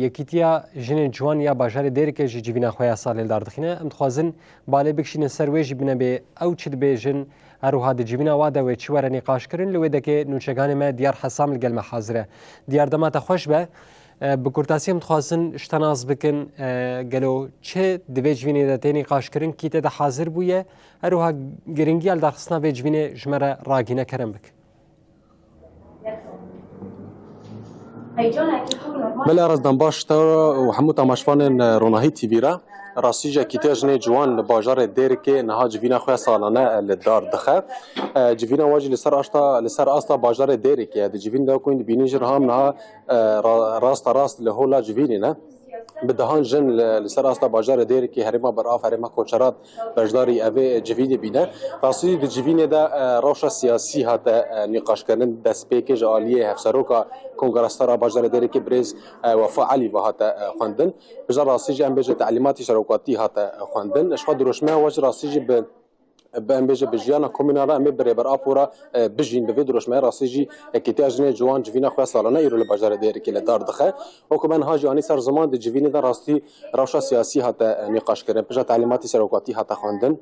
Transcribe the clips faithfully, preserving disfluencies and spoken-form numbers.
Yekîtiya Jinên Ciwan ya bajarê Dêrikê jî civîna xwe ya salê li dar dixîne. Em dixwazin balê bikişînin ser wê jî, bine bê ew çi dibêjin, her wiha di civîna wa de wê çi were nîqaşkirin. Li wê dekê nûçeganê me Diyar Hesam li gel me hazir e. Diyar, dema te xweş be. E, bi kurtasî em dixwazin ji te nas bikin, e, gelo çi di vê civînê de tê nîqaşkirin, kî tê de hazir bûye, her wiha giringiya li darxistina vê civînê ji me re ragîne, kerem bik. Belê, Arazdan baş te û hemû temaşvanên, e, Ronahî T V re. Rastî jî Yekîtiya Jinê Ciwan li bajarê Dêrikê niha civîna xwe ya salane, e, li dar dixe. E, civîna wa jî li ser asta, li ser asta bajarê Dêrikê ye. Di civînê de ku hûn dibînin jî niha em niha, e, ra-, rasta rast li hola civînê ne. Bi dehan jin li, li ser asta bajarê Dêrikê, herêma berav, herêma Koçerat, beşdarî evê civînê bîne. Rastî di civînê de, e, rewşa siyasî hate, e, nîqaşkirin, destpêkê ji aliyê hevseroka Kongra Star a bajarê Dêrikê birêz, e, Wefa Elî ve hate, e, xwendin. Ji rastî jî em bêje telîmatî serokatî hate, e, xwendin. Ji xwe dirûşmeya we jî rastî jî bi, bi em bêje bi jiyana komînal re em ê bi Rêber Apo re, e, bijîn. Bi vê dirûşmeyê rastî jî Yekîtiya Jinê Ciwan civîna xwe salane îro li bajarê Dêrikê li dar dixe. Wekî me niha jî anî ser ziman, di civînê de rastî rewşa siyasî hate, e, nîqaşkirin. Pişta telîmatî serokatî hate xwendin.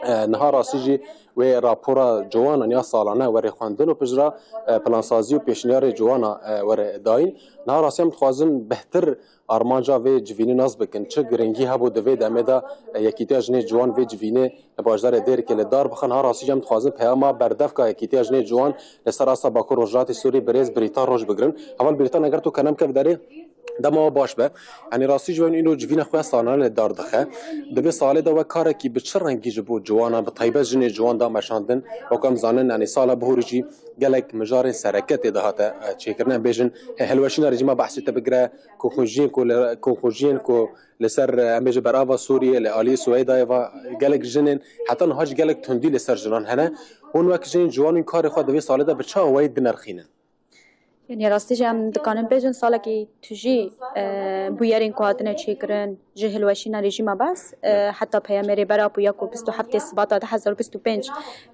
E, niha rastî jî wê rapora ciwanan ya salane were xwendin û piştre, e, plansazî û pêşniyarê ciwana, e, were dayîn. Niha rastî em dixwazin bêhtir armanca vê civînê nas bikin. Çi giringî hebû di vê demê de, e, Yekîtiya Jinê Ciwan vê civînê li bajarê Dêrikê li dar bixe. Niha rastî jî em dixwazin peyama berdevka Yekîtiya Jinê Ciwan li ser asta Bakur Rojhilatê Sûrî birêz Brîtan Roj bigirin. Heval Brîtan, eger tu kenem kev derê, dema we baş be. Yanî rastî jî wê îro civîna xwe ya salane li dar dixe. Di vê salê de we karekî bi çi rengî ji bo ciwanan, bi taybet jinê ciwan da meşandin? Wek em zanin, yanî sala bihorî jî gelek mijarên sereke tê de hate, e, çêkirin. Em bêjin, he, hilweşîna rejîma Behsê te bigire, komxûnjiyên ku li, komxûnjiyên ku li ser, e, em bêjin berava Sûriyê, li aliyê Swêdayê ve gelek jinên, heta niha jî gelek tundî li ser jinan hene. Hûn wek jinên ciwan û karê xwe di vê salê de bi çi awayî dinirxînin? Yanî rastî jî em dikarin bêjin salekî tijî, e, bûyerên ku hatine çêkirin ji hilweşîna rejîma Be's, e, heta peyamê Rêber Apo ya ku bîst û heftê Sibata du hezar û bîst û pênc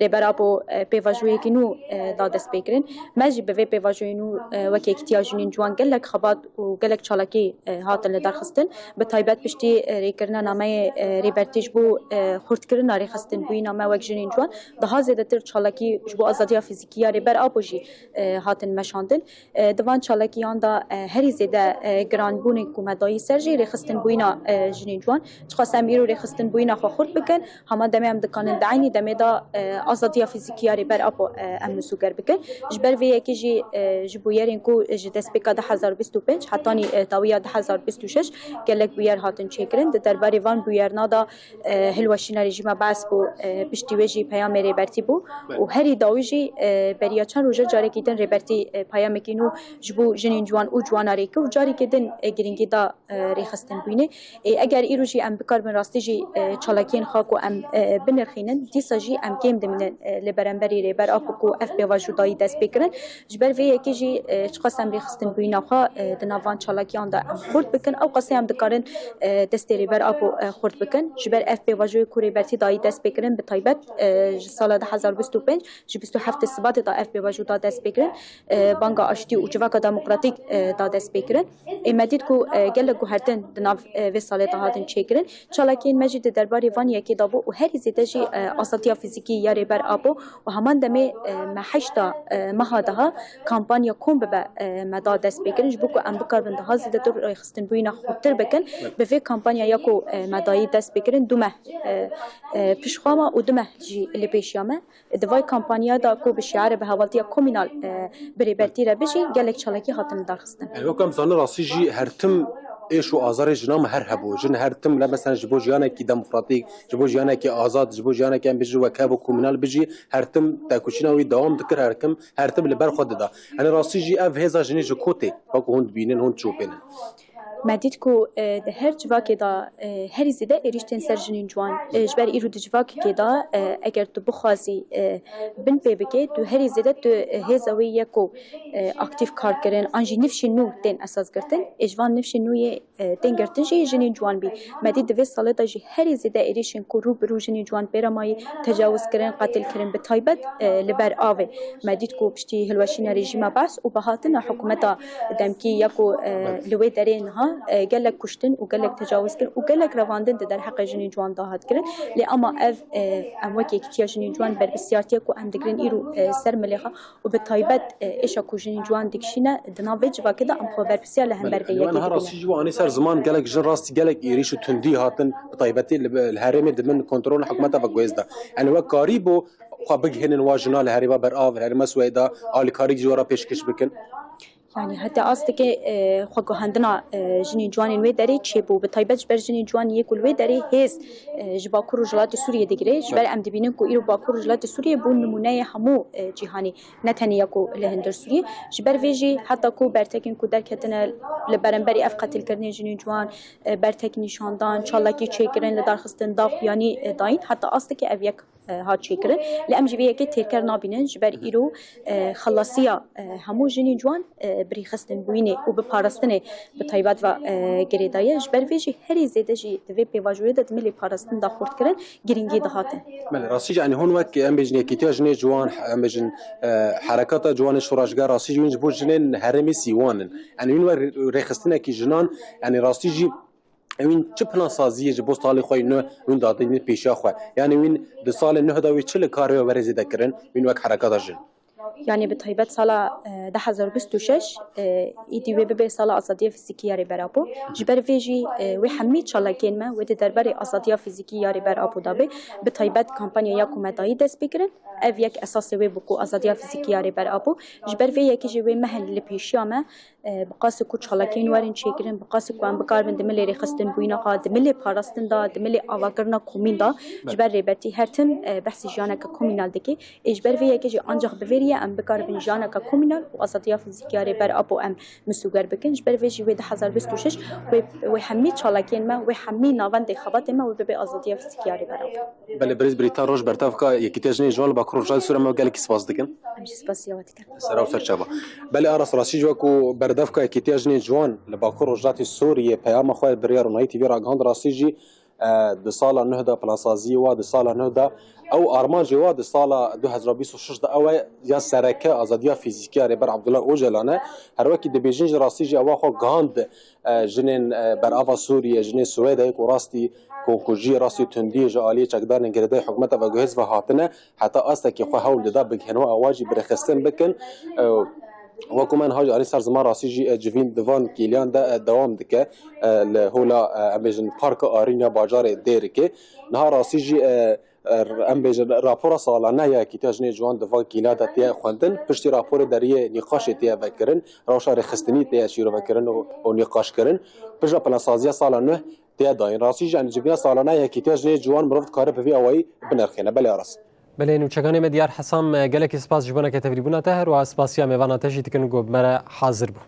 Rêber Apo, e, pêvajoyekî nû, e, da destpêkirin. Me jî bi vê pêvajoyê nû, e, wek Yekîtiya Jinên Ciwan gelek xebat û gelek çalakî, e, hatin li dar xistin. Bi taybet piştî, e, rêkirina nameyê, e, Rêbertî ji bo, e, xurtkirina rêxistinbûyîna me wek jinên ciwan, daha zêdetir çalakî ji bo azadiya fîzîkî ya Rêber Apo jî, e, hatin meşandin. E, di van çalakiyan de, e, herî zêde, e, giranbûnên ku me dayî ser jî rêxistinbûyîna, e, jinên ciwan. Çiqas em îro rêxistinbûyîna xwe xurt bikin, hema demê em dikarin di eynî demê de, e, azadiya fîzîkî ya Rêber Apo, e, em misûger bikin. Ji ber vê yekê jî, e, ji bûyerên ku ji destpêka du hezar û bîst û pênc hetanî, e, dawiya du hezar û bîst û şeş gelek bûyer hatin çêkirin. Di derbarê van bûyerna de, e, hilweşîna rejîma Be's bû, e, piştî wê jî peyamê Rêbertî bû û herî dawî jî, e, beriya çend roja carekî din Rêbertî, e, peyamekî nû ji bo jinên ciwan û ciwana rê kir û carîkê din, e, girîngî da, e, rêxistinbûyînê. Ê, eger îro jî em bikaribin rastî jî, e, çalakiyên xwe ku em, e, binirxînin, dîsa jî em kêm dimînin, e, li beramberî Rêber Apo ku ev pêvajo dayî destpêkirin. Ji ber vê yekê jî, e, çiqas em rêxistinbûyîna xwe, e, di nav van çalakiyan de em xurt bikin, ew qasê em dikarin, e, destê Rêber Apo, e, xurt bikin. Ji ber ev pêvajoyê ku Rêbertî dayî destpêkirin, bi taybet, e, ji sala du hezar bîst û pênc, ji bîst û heftê Sibatê de ev pêvajo da destpêkirin, e, banga aştî û civaka demokratîk, e, da destpêkirin. Ê me dît ku, e, gelek guhertin di nav, e, vê salê de hatin çêkirin. Çalakiyên me jî di derbarê van yekê de bû û herî zêde jî, e, azadiya fîzîkî ya Rêber Apo û heman demê, e, me heşta, e, meha daha kampanya Kom bibe, e, me da destpêkirin, ji bo ku em bikaribin daha zêdetir rêxistinbûyîna xurtir bikin. Bi vê kampanya ya ku, e, me dayî destpêkirin, du meh, e, e, piştxwe ma û du meh jî li pêşiya me. Di vay kampanya de ku bi şiarê bi hevaltiya komînal, e, bi Rêbertî re bijî, gelek çalakî hatin darxistin. E, wek em zanin, rastî jî her tim êş û azarê jinan me her hebû. Jin her tim, le mesela ji bo jiyanekî demokratîk, ji bo jiyanekî azad, ji bo jiyanekî em bijî wek hebû komînal bijî, her tim tekoşîna wî dewam dikir, her tim, her tim li ber xwe dida. Yanî rastî jî ev hêza jinê ji ku tê, wek hûn dibînin, hûn çopênin. Me dît ku, e, di her civakê de, e, herî zêde êrîş tên ser jinên ciwan. E, ji ber îro di civakekê de, e, eger tu bixwazî, e, bin pê bikê, tu herî zêde tu, e, hêza wê ye ku, e, aktîf kar kirin, an jî nifşên nû tên esas girtin. Ê ji van nifşên nû yê, e, tên girtin jî jinên ciwan bî. Me dît di vê salê de jî herî zêde êrîşên ku rû bi rû jinên ciwan pê re mayî tecawizkirin, qetilkirin, bi taybet, e, li ber avê. Me dît ku piştî hilweşîna rejîma Be's û bihatina hikûmeta demkî ya ku, e, li wê derê niha e, gelek kuştin û gelek tecawizkirin û gelek revandin di derheqê jinên ciwan de hat kirin. Lê ema ev, e, em wek Yekîtiya Jinên Ciwan berpirsiyartiyek ku em digirin îro, e, ser milê xwe û bi taybet, e, êşa ku jinên ciwan dikişîne di nav vê civakê de em xwe berpirsiyar li hember vê Belê, yekê niha dibînin. Rastî jî anî ser ziman gelek jin rastî gelek êrîş û tundî hatin, bi taybetî li, li herêmê di bin kontrola hikûmeta ve guhêz de. Yanî we karîbû xwe bigihînin wa jina li herêma berav, li herêma Swêda, alîkarî jî we re pêşkêş bikin? Yani heta astekê, e, xweguhendina, e, jinên ciwanên wê derê çêbû. Bi taybet ji ber jinên ciwan yê ku li wê derê hêz, e, ji Bakur Rojhilatê Sûriyê digire. Ji ber Evet. em dibînin ku îro Bakur Rojhilatê Sûriyê bû nimûneyê hemû, e, cîhanê. Ne tenê ya ku li hundir Sûriyê. Ji ber vê jî heta ku bertekên ku derketine li beramberî ev qetilkirinê jinên ciwan, e, bertek nîşandan, çalakî çêkirin, li darxistin dax yanî, e, dayîn, heta astekê ev yek, e, hat çêkirin. Lê em jî vê yekê têrker nabînin, ji ber îro, e, xelasiya, e, hemû jinên ciwan, e, bi rêxistin bûyînê û bi parastinê bi taybet ve, e, girêdaye. Ji ber vê jî herî zêde jî di vê pêvajoyê de di milê parastin de xurtkirin, girîngî dihatin. Belê, rastî jî, yanî hûn wek, em bêjin, Yekîtiya Jinê Ciwan, em bêjin, e, Herekata Ciwanê Şoreşger, rastî jî hûn ji bo jinên herêmê sîwan in. Yanî hûn wek rêxistinekî jinan, yanî rastî jî wîn çi plansaziyê ji bo salê xwe yî nû wîn dadin pêşiya xwe? Yanî wîn di salê nuh de wî çi li karê we were zêde kirin, wîn wek herekata jin? Yani bi taybet sala, e, du hezar bîst û şeş, e, îdî wê bibe sala azadiya fîzîkî ya Rêber Apo. Ji ber vê jî, e, wê hemî çalakiyên me wê di derbarê azadiya fîzîkî ya Rêber Apo de be. Bi taybet kampanya ya ku me dayî dest pê kirin, ev yek esasê wê bû ku azadiya fîzîkî ya Rêber Apo. Ji ber vê yekê jî wê mehên li pêşiya me, e, bi qasî ku çalakiyên werin çêkirin, bi qasî ku em bikaribin di milê rêxistinbûyîna xwe, di milê parastin de, di milê avakirina komîn de, ji ber rêbetî her tim, e, behsî jiyaneke komînal dike. Ê ji ber vê yekê jî ancax bi vê riyê em bikaribin jiyaneke komînal û azadiya fîzîkî ya Rêber Apo em misûger bikin. Ji ber vê jî wê du hezar bîst û şeş wê, wê hemî çalakiyên me, wê hemî navendê xebatê me wê bibe azadiya fîzîkî ya Rêber Apo. Belê, birêz Brîtan Roj, berdevka Yekîtiya Jinê Ciwan li Bakur Rojhilatê Sûriyê, me gelekî spas dikin. Em jî spasiya we dikin. Ser ew ser çava. Belê Aras, rastî jî wekû berdevka Yekîtiya Jinê Ciwan li Bakur Rojhilatê Sûriyê peyama xwe bi rêya Ronahî T V ragihand, rastî jî, e, di sala nuh de plansaziyê wa, di sala nuh de ew armancê wa di sala du hezar bîst û şeş de ew e ya sereke azadiya fîzîkî ya Rêber Abdullah Ocalan e. Her wekî dibêjin jî rastî jî ewa xwe gihand, e, jinên, e, berava Sûriyê, jinên Swêdeyê ku rastî komkujiyê, rastî tundiyê ji aliyê çekdarên girêdayî hikûmeta veguhêz ve hatine, heta astekî xwe hewl dida bigihên we awa jî birêxistin bikin. E, Wekû me niha jî alî ser ziman rastî jî, e, civîn di van kêliyan de, e, dewam dike, e, li hola, e, em bêjin Parka Arîn ya bajarê Dêrikê. Niha rastî jî, e, e, em bêjin rapora salane ya Yekîtiya Jinê Ciwan di van kêliya de tê xwendin. Piştî raporê deriyê nîqaşê tê vekirin, rewşa rêxistinî tê şîrovekirin û, û nîqaşkirin. Piştre plansaziya sala nû tê dayîn. Rastî jî, em civîna salane ya Yekîtiya Jinê Ciwan mirov dikare bi vî awayî binirxîne. Belê Aras. Belê, nûçekanê me Diyar Hesam, e, gelekî spas ji bona ke te vîrbûna te, her wiha spasiya mêvana te jî dikin ku bi me re hazir bû.